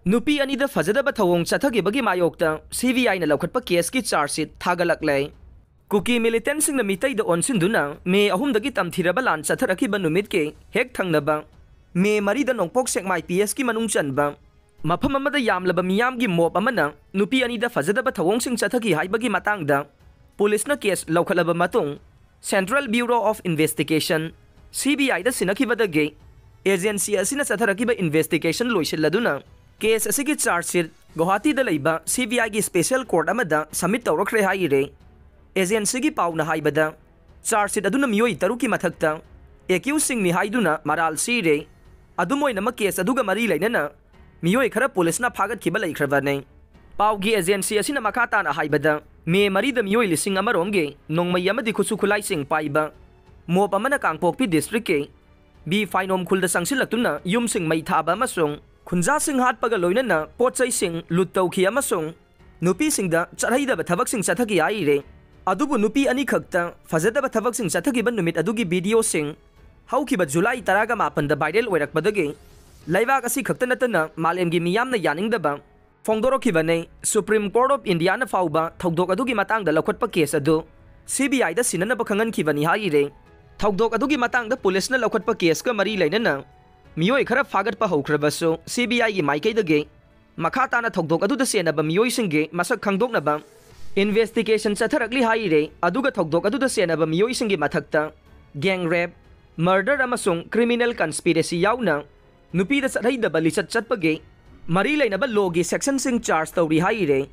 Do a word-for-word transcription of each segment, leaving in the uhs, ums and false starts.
ꯅꯨꯄꯤ ꯑꯅꯤꯗ ꯐꯖꯗꯕ ꯊꯧꯑꯣꯡ ꯆꯠꯊꯈꯤꯕꯒꯤ ꯃꯥꯌꯣꯛꯇ ꯁꯤ ꯕꯤ ꯑꯥꯏꯅ ꯂꯧꯈꯠꯄ ꯀꯦꯁꯀꯤ ꯆꯥꯔꯖ ꯁꯤꯠ ꯊꯥꯒꯠꯂꯛꯂꯦ꯫ ꯀꯨꯀꯤ ꯃꯤꯂꯤꯇꯦꯟꯁꯤꯡꯅ ꯃꯤꯇꯩꯗ ꯑꯣꯟꯁꯤꯟꯗꯨꯅ ꯃꯦ ꯑꯍꯨꯝꯗꯒꯤ ꯇꯝꯊꯤꯔꯕ ꯂꯥꯟ ꯆꯠꯊꯔꯛꯈꯤꯕ ꯅꯨꯃꯤꯠꯀꯤ ꯍꯦꯛ ꯊꯪꯅꯕ ꯃꯦ ꯃꯔꯤꯗ ꯅꯣꯡꯄꯣꯛ ꯁꯦꯛꯃꯥꯏ ꯄꯤ ꯑꯦꯁꯀꯤ ꯃꯅꯨꯡ ꯆꯟꯕ ꯃꯐꯝ ꯑꯃꯗ ꯌꯥꯝꯂꯕ ꯃꯤꯌꯥꯝꯒꯤ ꯃꯣꯞ ꯑꯃꯅ ꯅꯨꯄꯤ ꯑꯅꯤꯗ ꯐꯖꯗꯕ ꯊꯧꯑꯣꯡꯁꯤꯡ ꯆꯠꯊꯈꯤ ꯍꯥꯏꯕꯒꯤ ꯃꯇꯥꯡꯗ ꯄꯨꯂꯤꯁꯅ ꯀꯦꯁ ꯂꯧꯈꯠꯂꯕ ꯃꯇꯨꯡ, Central Bureau of Investigation, C B ꯑꯥꯏꯗ ꯁꯤꯟꯅꯈꯤꯕꯗꯒꯤ ꯑꯦꯖꯦꯟꯁꯤ ꯑꯁꯤꯅ ꯆꯠꯊꯔꯛꯈꯤꯕ ꯏꯟꯚꯦꯁꯇꯤꯒꯦꯁꯟ ꯂꯣꯏꯁꯤꯜꯂꯗꯨꯅ ꯀꯦꯁ ꯑꯁꯤꯒꯤ ꯆꯥꯔꯖ ꯁꯤꯠ ꯒꯨꯋꯥꯍꯥꯇꯤꯗ ꯂꯩꯕ ꯁꯤ ꯕꯤ ꯑꯥꯏꯒꯤ ꯁ꯭ꯄꯦꯁꯦꯜ ꯀꯣꯔꯠ ꯑꯃꯗ ꯁꯕꯃꯤꯠ ꯇꯧꯔꯛꯈ꯭ꯔꯦ ꯍꯥꯏꯔꯦ꯫ ꯑꯦꯖꯦꯟꯁꯤꯒꯤ ꯄꯥꯎꯅ ꯍꯥꯏꯕꯗ, ꯆꯥꯔꯖ ꯁꯤꯠ ꯑꯗꯨꯅ ꯃꯤꯑꯣꯏ ꯇꯔꯨꯛꯀꯤ ꯃꯊꯛꯇ ꯑꯦꯀ꯭ꯌꯨꯁꯁꯤꯡꯅꯤ ꯍꯥꯏꯗꯨꯅ ꯃꯔꯥꯜ ꯁꯤꯔꯦ꯫ ꯑꯗꯨꯝ ꯑꯣꯏꯅꯃꯛ, ꯀꯦꯁ ꯑꯗꯨꯒ ꯃꯔꯤ ꯂꯩꯅꯅ ꯃꯤꯑꯣꯏ ꯈꯔ ꯄꯨꯂꯤꯁꯅ ꯐꯥꯒꯠꯈꯤꯕ ꯂꯩꯈ꯭ꯔꯕꯅꯤ꯫ ꯄꯥꯎꯒꯤ ꯑꯦꯖꯦꯟꯁꯤ ꯑꯁꯤꯅ ꯃꯈꯥ ꯇꯥꯅ ꯍꯥꯏꯕꯗ, ꯃꯦ ꯃꯔꯤꯗ ꯃꯤꯑꯣꯏ ꯂꯤꯁꯤꯡ ꯑꯃꯔꯣꯝꯒꯤ ꯅꯣꯡꯃꯩ ꯑꯃꯗꯤ ꯈꯨꯠꯁꯨ ꯈꯨꯠꯂꯥꯏꯁꯤꯡ ꯄꯥꯏꯕ ꯃꯣꯞ ꯑꯃꯅ ꯀꯥꯡꯄꯣꯛꯄꯤ ꯗꯤꯁꯇ꯭ꯔꯤꯛꯀꯤ ꯕꯤ ꯐꯥꯏꯅꯣꯝ ꯈꯨꯜꯗ ꯆꯪꯁꯤꯜꯂꯛꯇꯨꯅ ꯌꯨꯝꯁꯤꯡ ꯃꯩ ꯊꯥꯕ ꯑꯃꯁꯨꯡ ꯈꯨꯟꯖꯥꯁꯤꯡ ꯍꯥꯠꯄꯒ ꯂꯣꯏꯅꯅ ꯄꯣꯠ ꯆꯩꯁꯤꯡ ꯂꯨꯠ ꯇꯧꯈꯤ ꯑꯃꯁꯨꯡ ꯅꯨꯄꯤꯁꯤꯡꯗ ꯆꯠꯍꯩꯗꯕ ꯊꯕꯛꯁꯤꯡ ꯆꯠꯊꯈꯤ ꯍꯥꯏꯔꯦ꯫ ꯑꯗꯨꯕꯨ ꯅꯨꯄꯤ ꯑꯅꯤꯈꯛꯇ ꯐꯖꯗꯕ ꯊꯕꯛꯁꯤꯡ ꯆꯠꯊꯈꯤꯕ ꯅꯨꯃꯤꯠ ꯑꯗꯨꯒꯤ ꯚꯤꯗꯤꯑꯣꯁꯤꯡ ꯍꯧꯈꯤꯕ ꯖꯨꯂꯥꯏ ꯇꯔꯥꯒ ꯃꯥꯄꯟꯗ ꯚꯥꯏꯔꯦꯜ ꯑꯣꯏꯔꯛꯄꯗꯒꯤ ꯂꯩꯕꯥꯛ ꯑꯁꯤ ꯈꯛꯇ ꯅꯠꯇꯅ ꯃꯥꯂꯦꯝꯒꯤ ꯃꯤꯌꯥꯝꯅ ꯌꯥꯅꯤꯡꯗꯕ ꯐꯣꯡꯗꯣꯔꯛꯈꯤꯕꯅꯤ꯫ Supreme Court of Indiaꯅ ꯐꯥꯎꯕ ꯊꯧꯗꯣꯛ ꯑꯗꯨꯒꯤ ꯃꯇꯥꯡꯗ ꯂꯧꯈꯠꯄ ꯀꯦꯁ ꯑꯗꯨ ꯁꯤ ꯕꯤ ꯑꯥꯏꯗ ꯁꯤꯟꯅꯅꯕ ꯈꯪꯍꯟꯈꯤꯕꯅꯤ ꯍꯥꯏꯔꯦ꯫ ꯊꯧꯗꯣꯛ ꯑꯗꯨꯒꯤ ꯃꯇꯥꯡꯗ ꯄꯨꯂꯤꯁꯅ ꯂꯧꯈꯠꯄ ꯀꯦꯁꯀ ꯃꯔꯤ ꯂꯩꯅꯅ ꯃꯤꯑꯣꯏ ꯈꯔ ꯐꯥꯒꯠꯄ ꯍꯧꯈ꯭ꯔꯕꯁꯨ, ꯁꯤ ꯕꯤ ꯑꯥꯏꯒꯤ ꯃꯥꯏꯀꯩꯗꯒꯤ ꯃꯈꯥ ꯇꯥꯅ ꯊꯧꯗꯣꯛ ꯑꯗꯨꯗ ꯆꯦꯟꯅꯕ ꯃꯤꯑꯣꯏꯁꯤꯡꯒꯤ ꯃꯁꯛ ꯈꯪꯗꯣꯛꯅꯕ ꯏꯟꯚꯦꯁꯇꯤꯒꯦꯁꯟ ꯆꯠꯊꯔꯛꯂꯤ ꯍꯥꯏꯔꯦ꯫ ꯑꯗꯨꯒ ꯊꯧꯗꯣꯛ ꯑꯗꯨꯗ ꯆꯦꯟꯅꯕ ꯃꯤꯑꯣꯏꯁꯤꯡꯒꯤ ꯃꯊꯛꯇ gang rape, murder ꯑꯃꯁꯨꯡ criminal conspiracy ꯌꯥꯎꯅ ꯅꯨꯄꯤꯗ ꯆꯠꯍꯩꯗꯕ ꯂꯤꯆꯠ ꯆꯠꯄꯒꯤ ꯃꯔꯤ ꯂꯩꯅꯕ ꯂꯣꯒꯤ ꯁꯦꯛꯁꯟꯁꯤꯡ ꯆꯥꯔꯖ ꯇꯧꯔꯤ ꯍꯥꯏꯔꯦ꯫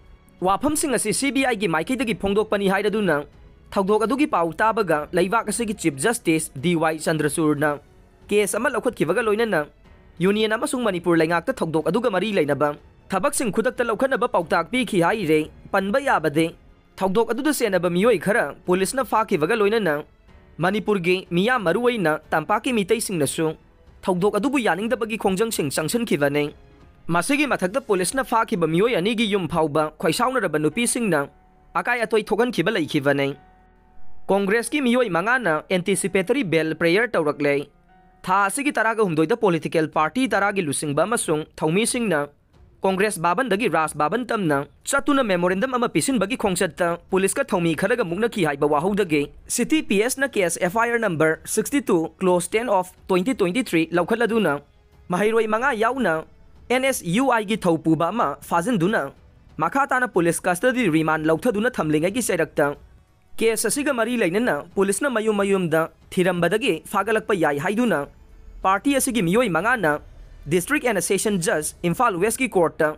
ꯋꯥꯐꯝꯁꯤꯡ ꯑꯁꯤ ꯁꯤ ꯕꯤ ꯑꯥꯏꯒꯤ ꯃꯥꯏꯀꯩꯗꯒꯤ ꯐꯣꯡꯗꯣꯛꯄꯅꯤ ꯍꯥꯏꯔꯗꯨꯅ, ꯊꯧꯗꯣꯛ ꯑꯗꯨꯒꯤ ꯄꯥꯎ ꯇꯥꯕꯒ ꯂꯩꯕꯥꯛ ꯑꯁꯤꯒꯤ ꯆꯤꯐ ꯖꯁꯇꯤꯁ ꯗꯤ ꯋꯥꯏ ꯆꯟꯗ꯭ꯔꯆꯨꯔꯅ ꯀꯦꯁ ꯑꯃ ꯂꯧꯈꯠꯈꯤꯕꯒ ꯂꯣꯏꯅꯅ ꯌꯨꯅꯤꯌꯟ ꯑꯃꯁꯨꯡ ꯃꯅꯤꯄꯨꯔ ꯂꯩꯉꯥꯛꯇ ꯊꯧꯗꯣꯛ ꯑꯗꯨꯒ ꯃꯔꯤ ꯂꯩꯅꯕ ꯊꯕꯛꯁꯤꯡ ꯈꯨꯗꯛꯇ ꯂꯧꯈꯠꯅꯕ ꯄꯥꯎꯇꯥꯛ ꯄꯤꯈꯤ ꯍꯥꯏꯔꯦ꯫ ꯄꯟꯕ ꯌꯥꯕꯗꯤ, ꯊꯧꯗꯣꯛ ꯑꯗꯨꯗ ꯆꯦꯟꯅꯕ ꯃꯤꯑꯣꯏ ꯈꯔ ꯄꯨꯂꯤꯁꯅ ꯐꯥꯈꯤꯕꯒ ꯂꯣꯏꯅꯅ ꯃꯅꯤꯄꯨꯔꯒꯤ ꯃꯤꯌꯥꯝ, ꯃꯔꯨꯑꯣꯏꯅ ꯇꯝꯄꯥꯛꯀꯤ ꯃꯤꯇꯩꯁꯤꯡꯅꯁꯨ ꯊꯧꯗꯣꯛ ꯑꯗꯨꯕꯨ ꯌꯥꯅꯤꯡꯗꯕꯒꯤ ꯈꯣꯡꯖꯪꯁꯤꯡ ꯆꯪꯁꯤꯟꯈꯤꯕꯅꯤ꯫ ꯃꯁꯤꯒꯤ ꯃꯊꯛꯇ ꯄꯨꯂꯤꯁꯅ ꯐꯥꯈꯤꯕ ꯃꯤꯑꯣꯏ ꯑꯅꯤꯒꯤ ꯌꯨꯝ ꯐꯥꯎꯕ ꯈꯣꯏꯁꯥꯎꯅꯔꯕ ꯅꯨꯄꯤꯁꯤꯡꯅ ꯑꯀꯥꯏ ꯑꯇꯣꯏ ꯊꯣꯛꯍꯟꯈꯤꯕ ꯂꯩꯈꯤꯕꯅꯤ꯫ ꯀꯣꯡꯒ꯭ꯔꯦꯁꯀꯤ ꯃꯤꯑꯣꯏ ꯃꯉꯥꯅ anticipatory bail prayer ꯇꯧꯔꯛꯂꯦ꯫ ꯊꯥ ꯑꯁꯤꯒꯤ ꯇꯔꯥꯒ ꯍꯨꯝꯗꯣꯏꯗ ꯄꯣꯂꯤꯇꯤꯀꯦꯜ ꯄꯥꯔꯇꯤ ꯇꯔꯥꯒꯤ ꯂꯨꯆꯤꯡꯕ ꯑꯃꯁꯨꯡ ꯊꯧꯃꯤꯁꯤꯡꯅ ꯀꯣꯡꯒ꯭ꯔꯦꯁ ꯚꯥꯕꯟꯗꯒꯤ ꯔꯥꯖ ꯚꯥꯕꯟ ꯇꯝꯅ ꯆꯠꯇꯨꯅ ꯃꯦꯃꯣꯔꯦꯟꯗꯝ ꯑꯃ ꯄꯤꯁꯤꯟꯕꯒꯤ ꯈꯣꯡꯆꯠꯇ ꯄꯨꯂꯤꯁꯀ ꯊꯧꯃꯤ ꯈꯔꯒ ꯃꯨꯛꯅꯈꯤ ꯍꯥꯏꯕ ꯋꯥꯍꯧꯗꯒꯤ ꯁꯤꯇꯤ ꯄꯤ ꯑꯦꯁꯅ case F I R number sixty two clause ten of twenty twenty three ꯂꯧꯈꯠꯂꯗꯨꯅ ꯃꯍꯩꯔꯣꯏ ꯃꯉꯥ ꯌꯥꯎꯅ ꯑꯦꯟ ꯑꯦꯁ ꯌꯨ ꯑꯥꯏꯒꯤ ꯊꯧ ꯄꯨꯕ ꯑꯃ ꯐꯥꯖꯤꯟꯗꯨꯅ ꯃꯈꯥ ꯇꯥꯅ ꯄꯨꯂꯤꯁ ꯀꯁꯇꯗꯤ ꯔꯤꯃꯥꯟ ꯂꯧꯊꯗꯨꯅ ꯊꯝꯂꯤꯉꯩꯒꯤ ꯆꯩꯔꯛꯇ ꯀꯦꯁ ꯑꯁꯤꯒ ꯃꯔꯤ ꯂꯩꯅꯅ ꯄꯨꯂꯤꯁꯅ ꯃꯌꯨꯝ ꯃꯌꯨꯝꯗ ꯊꯤꯔꯝꯕꯗꯒꯤ ꯐꯥꯒꯠꯂꯛꯄ ꯌꯥꯏ ꯍꯥꯏꯗꯨꯅ ꯄꯥꯔꯇꯤ ꯑꯁꯤꯒꯤ ꯃꯤꯑꯣꯏ ꯃꯉꯥꯅ ꯗꯤꯁꯇ꯭ꯔꯤꯛ ꯑꯦꯟ ꯁꯦꯁꯟ ꯖꯖ ꯏꯝꯐꯥꯜ ꯋꯦꯁꯀꯤ ꯀꯣꯔꯠꯇ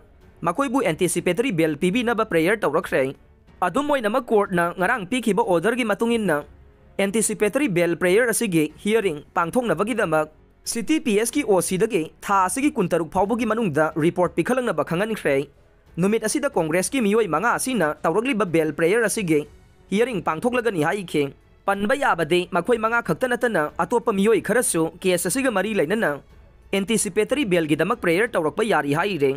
ꯃꯈꯣꯏꯕꯨ ꯑꯦꯟꯇꯤꯁꯤꯄꯦꯇꯔꯤ ꯕꯦꯜ ꯄꯤꯕꯤꯅꯕ ꯄ꯭ꯔꯦꯌꯔ ꯇꯧꯔꯛꯈ꯭ꯔꯦ꯫ ꯑꯗꯨꯝ ꯑꯣꯏꯅꯃꯛ ꯀꯣꯔꯠꯅ ꯉꯔꯥꯡ ꯄꯤꯈꯤꯕ ꯑꯣꯔꯗꯔꯒꯤ ꯃꯇꯨꯡ ꯏꯟꯅ ꯑꯦꯟꯇꯤꯁꯤꯄꯦꯇꯔꯤ ꯕꯦꯜ ꯄ꯭ꯔꯦꯌꯔ ꯑꯁꯤꯒꯤ ꯍꯤꯌꯔꯤꯡ ꯄꯥꯡꯊꯣꯛꯅꯕꯒꯤꯗꯃꯛ ꯁꯤꯇꯤ ꯄꯤ ꯑꯦꯁꯀꯤ ꯑꯣ ꯁꯤꯗꯒꯤ ꯊꯥ ꯑꯁꯤꯒꯤ ꯀꯨꯟꯇꯔꯨꯛ ꯐꯥꯎꯕꯒꯤ ꯃꯅꯨꯡꯗ ꯔꯤꯄꯣꯔꯠ ꯄꯤꯈꯠꯂꯛꯅꯕ ꯈꯪꯍꯟꯈ꯭ꯔꯦ꯫ ꯅꯨꯃꯤꯠ ꯑꯁꯤꯗ ꯀꯣꯡꯒ꯭ꯔꯦꯁꯀꯤ ꯃꯤꯑꯣꯏ ꯃꯉꯥ ꯑꯁꯤꯅ ꯇꯧꯔꯛꯂꯤꯕ ꯕꯦꯜ ꯄ꯭ꯔꯦꯌꯔ ꯑꯁꯤꯒꯤ ꯍꯤꯌꯔꯤꯡ ꯄꯥꯡꯊꯣꯛꯂꯒꯅꯤ ꯍꯥꯏꯈꯤ꯫ ꯄꯟꯕ ꯌꯥꯕꯗꯤ ꯃꯈꯣꯏ ꯃꯉꯥ ꯈꯛꯇ ꯅꯠꯇꯅ ꯑꯇꯣꯞꯄ ꯃꯤꯑꯣꯏ ꯈꯔꯁꯨ ꯀꯦꯁ ꯑꯁꯤꯒ ꯃꯔꯤ ꯂꯩꯅꯅ ꯑꯦꯟꯇꯤꯁꯤꯄꯦꯇꯔꯤ ꯕꯦꯜꯒꯤꯗꯃꯛ ꯄ꯭ꯔꯦꯌꯔ ꯇꯧꯔꯛꯄ ꯌꯥꯔꯤ ꯍꯥꯏꯔꯦ꯫